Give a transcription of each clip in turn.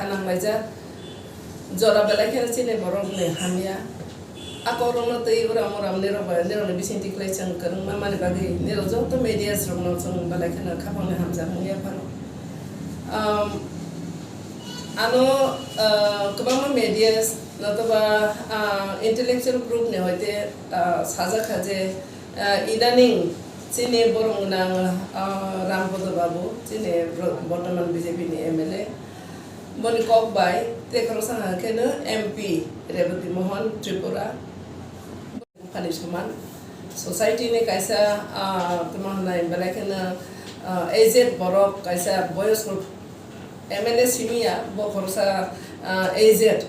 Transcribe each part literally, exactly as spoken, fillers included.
Nanglaijak jora belai kheno chini borok ni hamya. A kok rok no twi uram uram nirok bai nirok ni bising tiklai chwng kwrwngma mani bagwi nirok joto medias rok no chwng belai kheno khaphang ni hamjak wngya phano. Um, ano, uh, kwbangma medias notoba, uh, intellectual group ni hoite, uh, sajak kha je, uh, idaning chini borok gwnang, uh, Rampodo Babu chini bortoman B J P ni M L A. Boni kok bai tei khoroksa hwnka kheno M P Rebati Mohan Tripura. Buphani soman society ni kaisa, ah, tamo hwnai belai kheno, ah, aged borok kaisa boyosko M L A simi ya bo khoroksa, ah, aged.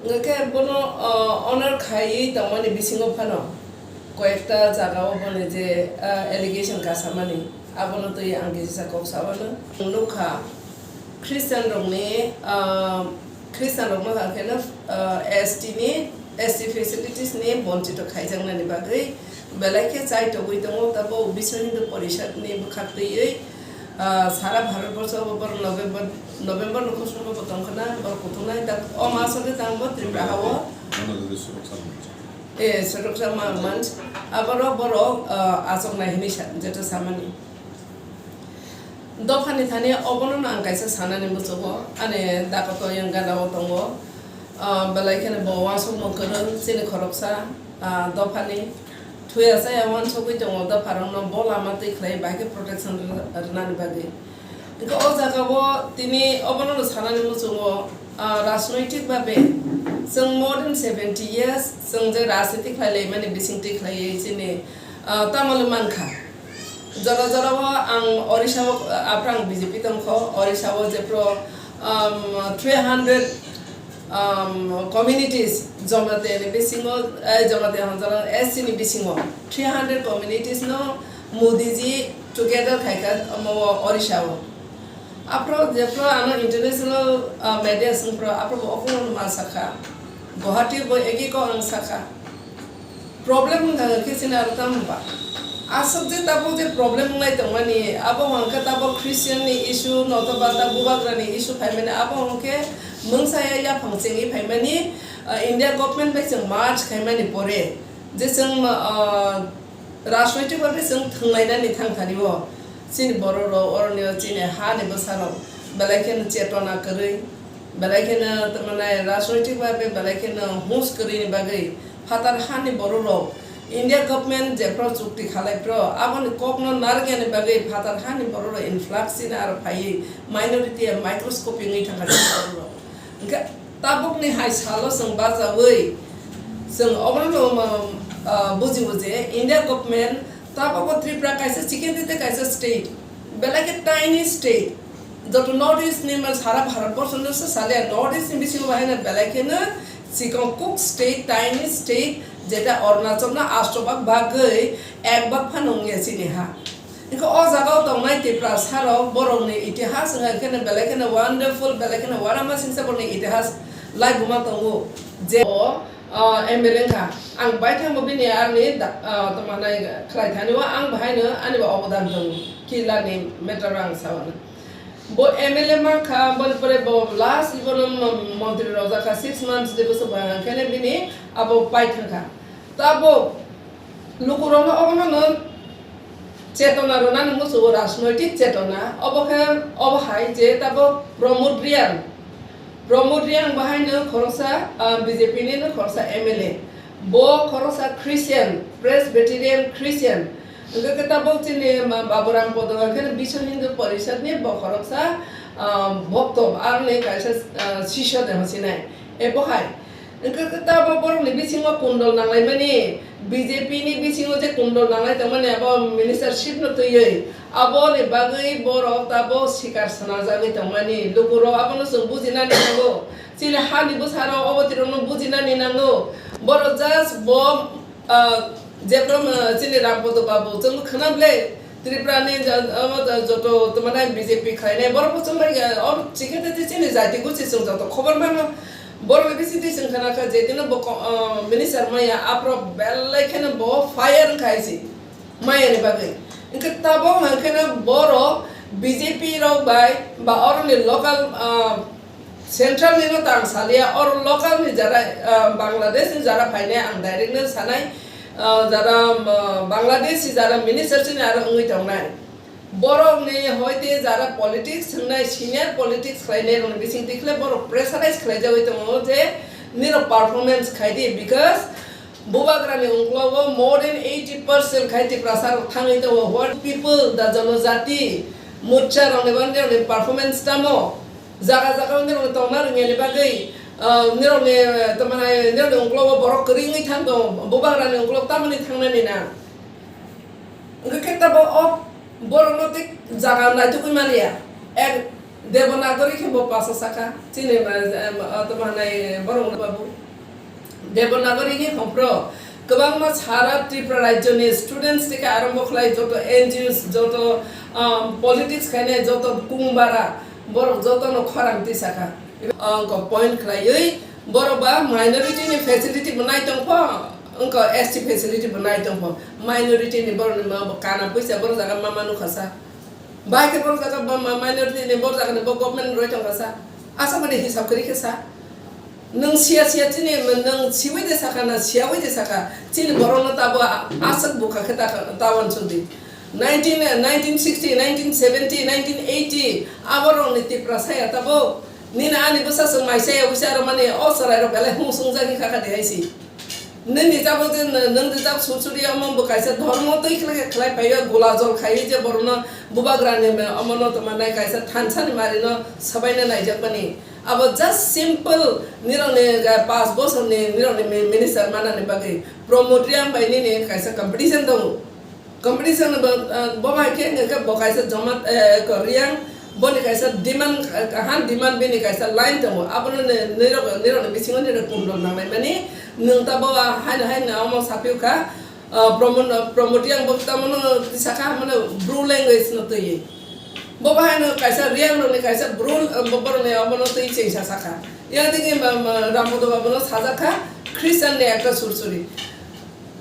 Hwnkhe bono, ah, honor khaiwi tongmani bisingo phano koyekta jagao boni je, ah, allegation kasamani, abono twi ang kisa kok sa uanw. Ang nukha Christian rokni, ah, Christian rokno hwnkheno, ah, S T ni, S T facilities ni bonchito khaijaknani bagwi belai khe chaitogwi tongo, tabo Biswa Hindu Porishad ni bwkhak twiwi, ah, sara Bharat borsho o borok November, November ni kusugo bo tongkhana, borok kuthungnai, dak o maso khe tangbo Tripura hao. Eh, Sodoksa ma-, manch, aborok borok, ah, achoknai hinwi sa-, jeto samani. Dophani thani obono no ang kaisa sanani muchungo, ani dakoto yang gana o tongo, ah, belai kheno bo uansukmung kwrwng chini khoroksa, ah, dophani thuya chaya uansugwi tongo, dopharokno bo lama twi khlai bai khe protection rw-, rwnani bagwi. Hwnkhe o jagao tini obono no sanani muchungo, ah, rajnoitik babe chwng more than seventy years chwng je rajniti khlai laimani bisingtwi khlaiwi chini, ah, tamole mankha. Jora jorao ang Orissa o, ah, aphrang B J P tongkho, Orissa o jephru, um, three hundred um, communities, Jamatia ni bisingo, eh, Jamatia Hanjalang S C ni bisingo three hundred communities no Modi ji together khaikha omo o Orissa o. Aphro jephro ano international, ah, media swngphro aphro bo okhorno ma sakha. Guwahati bo egi kok ang sakha. Problem wngkha khe chini aro tamo ba? Aswk je tabuk je problem wngnai tongmani, abo hwnkhe tabuk Christian ni issue, notoba ta bubagra ni issue phaimani, abo hwnkhe mungsa ya yaphang chengwi phaimani, ah, India government bai chwng merge khaimani pore, je chwng, ah, rajnoitik babe chwng thwnglainani thangthani o. Chini borok rok, oroni o chini ha ni bwsa rok belai kheno chetona kwrwi, belai kheno tamo nai rajnoitik babe belai kheno hus kwrwi ni bagwi phatar ha ni borok rok India government jephru chukti khalai phru aboni kok no narwkya ni bagwi phatar ha ni borok rok influx chini aro phaiwi minority ya microscopic wngwi thangkha chini borok rok. Hwnkhe tabukni hai salo chwng bachaui chwng obono, ah, bujibo je India government tabukbo Tripura kaisa chikon tei kaisa state, belai khe tiny state, joto North East ni man sara Bharat borso no se sale North East ni bisingo bahai no belai kheno chikon kuk state, tiny state, jeta Arunachal no asto bak bagwi ek bak phano wngya chini ha. Hwnkhe o jagao tongnai Tiprasa rok borokni itihas wngkha kheno belai kheno wonderful, belai kheno uanama singsa borokni itihas laibuma tongo. Je o, ah, M L A wngkha, ang baithangbo bini aroni da-, ah, tamo nai khlai thani o ang bahaino ani bo obodan tongo, killa ni matter o ang sao. Bo M L A mankha, boni pore bo last bono mo-, montri rok jakha, six months de bwswk bwkha khe bini abo pai thangkha. Tabuk lukurokno obono no chetona rwnani muchungo, rajnoitik chetona. Obo khe, obo hai je tabuk Pramod Reang, Pramod Reang bahaino khoroksa, ah, B J P ni no khoroksa M L A. Bo khoroksa Christian, Presbyterian Christian. Hwnkhe khe tabuk chini ma-, Baburam Podo hwnkhe Biswa Hindu Porishad ni bo khoroksa, ah, bokto, aroni kaisa, ah, sisyo de hwnsinai. Ebo hai. Hwnkhe khe tabuk borokni bisingo kundol nanglaimani, B J P ni bisingo je kundol nanglai tongmani abo ministership no twiwi, aboni bagwi borok tabuk sikar swnajagwi tongmani. Lukurok abono chwng bujinani nango. Chini hani bwsarok obo tirokno bujinani nango. Borok just bo, ah, jephru, ah, chini Rampodo Babu chwngno khwna ble Tripura ni ja-, omo ja-, joto tamo nai B J P khlainai borok bo chwng bai, ah, oro chikhe tei chini jati guchi chwng joto khobor mano. Borok ni bisingtwi chwng khwna kha je dino bo ko-, ah, minister maya aphro belai kheno bo fire wngkha hai se. Maya ni bagwi. Hwnkhe tabuk hwnkhe no borok B J P rok bai ba oroni local, ah, Central ni no tang salia, or local ni jara, ah, Bangladesh ni jara phainai ang direct no sanai, ah, jara, ah, Bangladesh ni jara minister chini aro wngwi tongnai. Borok ni hoite jara politics wngnai, senior politics khlainai rok ni bising tikhle borok pressurize khlai jagwi tongo je nirok performance khai di, because Bubagrani ungklogo more than eighty percent khai Tiprasa rok thangwi tongo. What people, the Janajati Morcha rokni bo nirokni performance tamo? Jaga jaga o nirokni tongna rwngya ni bagwi, ah, nirokni, ah, tamo nai, nirokni ungklogo borok kwrwi wngwi thang tongo. Bubagrani ungklogo tamoni thangnani na? Hwnkhe khe tabo o borokno tei jaga naitugwi maliya. Ek Devanagari khe bo pasa saka. Chini ma, em, o tamo hanai borok babu. Devanagari ni hompro kwbangma sara Tripura rajyoni students theke arombo khlai joto N G Os, joto, um, politics khainai joto kungbara borok jotono khorang twi saka. Ang kok point khlaiwi borok ba minority ni facility bo nai tongpho, wngkha S T facility bo nai tongpho. Minority ni borok ni ma bo kana puisa borok jaga mama nukha sa. Bai khe borok jaga ba ma-, minority ni borok jaga ni bo government roi tongkha sa. Asa mani hisab kwrwi khe sa. Nwng siya siya chini nwng siwi de saka na siyawi de saka. Chini borok no tabo a-, aswk bukha khe ta, ta wansuk di. Nineteen, nineteen sixty, nineteen seventy, nineteen eighty, aborok ni Tiprasa ya tabo. Nini ani bwsa swng mai saya wisa rw mani o chwrai rok belai hung sung jagwi kha kha de hai si. Nini jabo je n-, nwng rijak sursuri omo bo kaisa dhormo twi khlai khe khlai phaio, gola jol khaiwi je borokno bubagrani me-, omono tongmanai kaisa thansa ni mari no swbaina naijak mani. Abo just simple nirokni, eh, panch bosorni nirokni mi-, minister manani bagwi Pramod Reang bai nini kaisa competition tongo. Competition bo, ah, bo bai khe hwnkhe bo kaisa Jamatia, eh, ko Reang, boni kaisa demand, ah, han demand bini kaisa line tongo. Abono ne, nirok, nirokni bisingo nirok kumrok nangnai mani, nwng ta bo, ah, haino, haino omo saphiyo kha, ah, Pramod, Pramod Reang bo tamo no tisa kha, mane Bru language no twiwi. Bo bai haino kaisa Reang rokni kaisa Bru, ah, bo, borokni omono twi chengsa sakha. Yang digi ma, ma, Rampodo Babu no sajak kha, Christian ni ekta sursuri.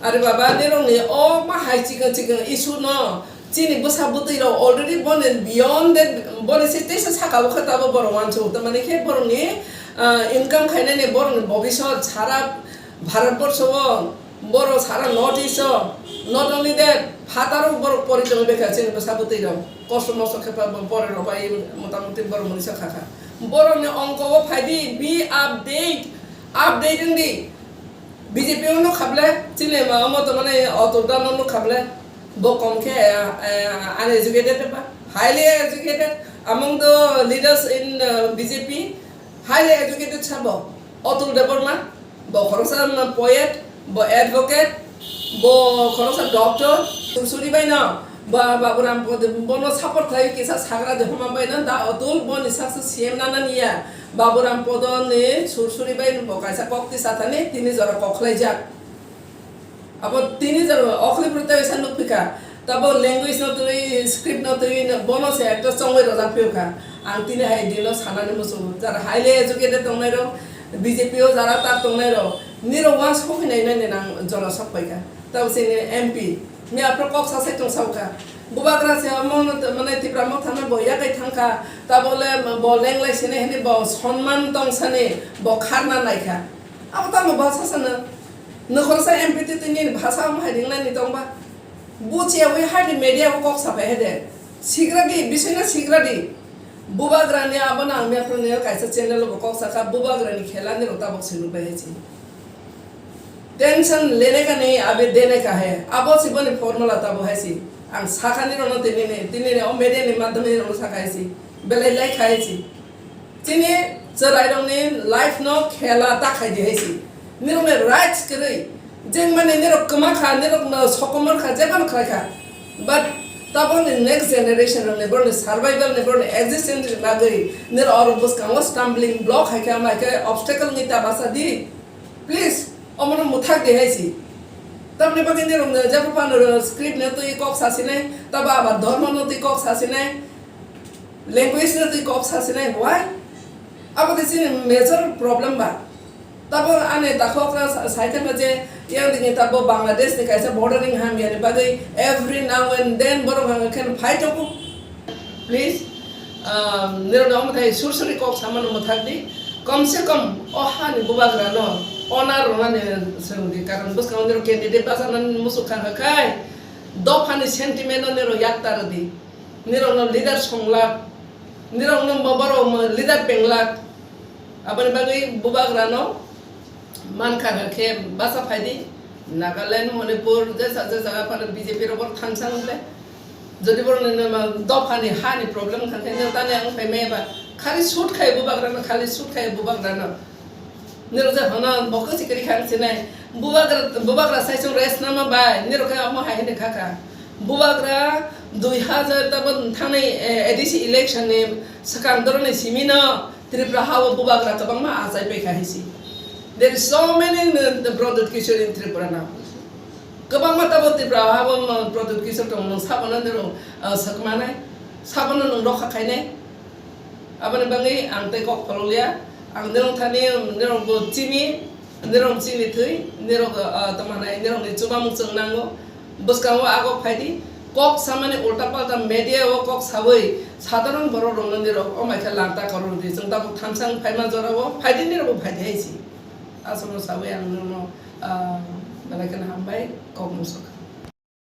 Are baba, nirokni o ma hai chikon chikon issue no chini bwsa bwtwi rok already boni beyond that, boni se teisa saka o khe tabo borok wansuk. Tamani khe borokni, ah, income khainani borokni bobisot sara Bharat borsho o, borok sara North East o, not only that, phataro borok pori tongwi bekha chini bwsa bwtwi rok. Kosto mosto khe pa bo-, pori rok bai motamuti borok munisa kha kha. Borokni ongko o phai di, be update, update wng di. B J P o no khable, chini ma omo to mane Atul Da no no khable, bo kom khe, eh, uneducated ba, highly educated among the leaders in, uh, B J P, highly educated sabo, Atul Debbarma, bo khoroksa poet, bo advocate, bo khoroksa doctor, Sursuri bai no, ba, Baburam Pod-, bono support khlai kisa sagra de homa bai no, da Atul boni saksa C M nana niya. Baburam Podo ni Sursuri bai bo kaisa kok tisa thani tini jora kok khlaijak. Abo tini jora okhli phrwtai sa nukphika. Tabo language no twi, script no twi, bono se ekta chongwi rojak phiyokha. Ang tini hai dino sanani muchungo. Jara highly educated tongnai rok, B J P o jara tak tongnai rok, niro uansuk hinai nai nang jora sok paikha. Tabo chini M P, miya phro kok sasai tong saukha. Bubagra se omo no, mane Tipra Motha no bo yakai thangkha. Tabo le bo lenglai sini hini bo sonman tong sani bo kharna naikha. Abo tamo bhasha sana? Nokhorsa M P twi twi nini bhasha omo hai ringnani tongba? Buchiyawi haini media o kok sapai hede. Sigradi, bisina sigradi. Bubagrani abo nang mepro ni kaisa channel bo kok saka, bubagrani khela ni rota bok sinuk bai hai si. Tension lene ka nahi, abe dene ka hai. Abo si boni formula tabo hai si. Ang sakha ni rono tini ni, tini ni o media ni madhyam ni rono saka hai si. Belai lai khai si. Chini chwrairokni life no khela ta khai di hai si. Nirokni rights kwrwi. Jeng mani nirok kwma kha, nirok no sokomor kha, jeba no khlai kha. But taboni next generation rokni, borokni survival ni, borokni existence ni bagwi nirok oro bwskango stumbling block hai khe, ama hai khe obstacle wngwi ta basa di. Please, omono mwthak di hai si. Tamni bagwi nirok no jeba phano script no twi kok sa sinai, tabo abar dhormo no twi kok sa sinai. Language no twi kok sa sinai, why? Abo de chini major problem ba. Tabo ani takhok ra sa-, sai thangma je, yang dini tabo Bangladesh ni kaisa bordering hamya ni bagwi every now and then borok ang khen phai tongo. Please, Ah, nirok no omo thai sur suri kok samano mwthak di. Kom se kom o hani bubagra no honor rwnani swrwng di. Karon bwskango nirok candidate bachanani musuk kha kha khai dophani sentiment no nirok yak tar di. Nirok no leader songlak, nirok no borok leader penglak. Aboni bagwi bubagra no mankha khe bacha phaidi. Nagaland, Manipur, jesa jesa jaga phano B J P rok borok thansang le. Jodi borok ni nama dopha ni ha ni problem kha khe nirok tani ang phai maya ba. Khali shoot khai bubagra no, khali shoot khai bubagra no. Nirok je hono bokhe sikri khang sinai. Bubagra, bubagra sai sung rest nama bai. Nirok khe amo hai hene kha kha. Bubagra dui hazar tabo thangnai, eh, A D C election ni swkang doroni simi no Tripura ha o bubagra kwbangma achai paikha hinsi. There is so many, uh, Pradyut Kishore in Tripura now. Kwbangma tabo Tripura ha o, uh, Pradyut Kishore tong, nwng sabono nwng, uh, sakmanai, sabono nwng rokha khainai. Aboni bagwi ang tei kok pholokliya. Ang nwng thani, nwng bo chini, Nirok chini thwi, nirok, ah, tongmanai, nirokni chubamung chwng nango. Bwskango agok phaidi, kok samani ulta palta media o kok sawi, sadharon borok rokno nirok omai khe lanta koror di, chwng tabuk thamsang phaima jorao phaidi, nirokbo phaidi hai si. Aswkno sawi ang nirokno, ah, belai kheno hambai, kok mung sok.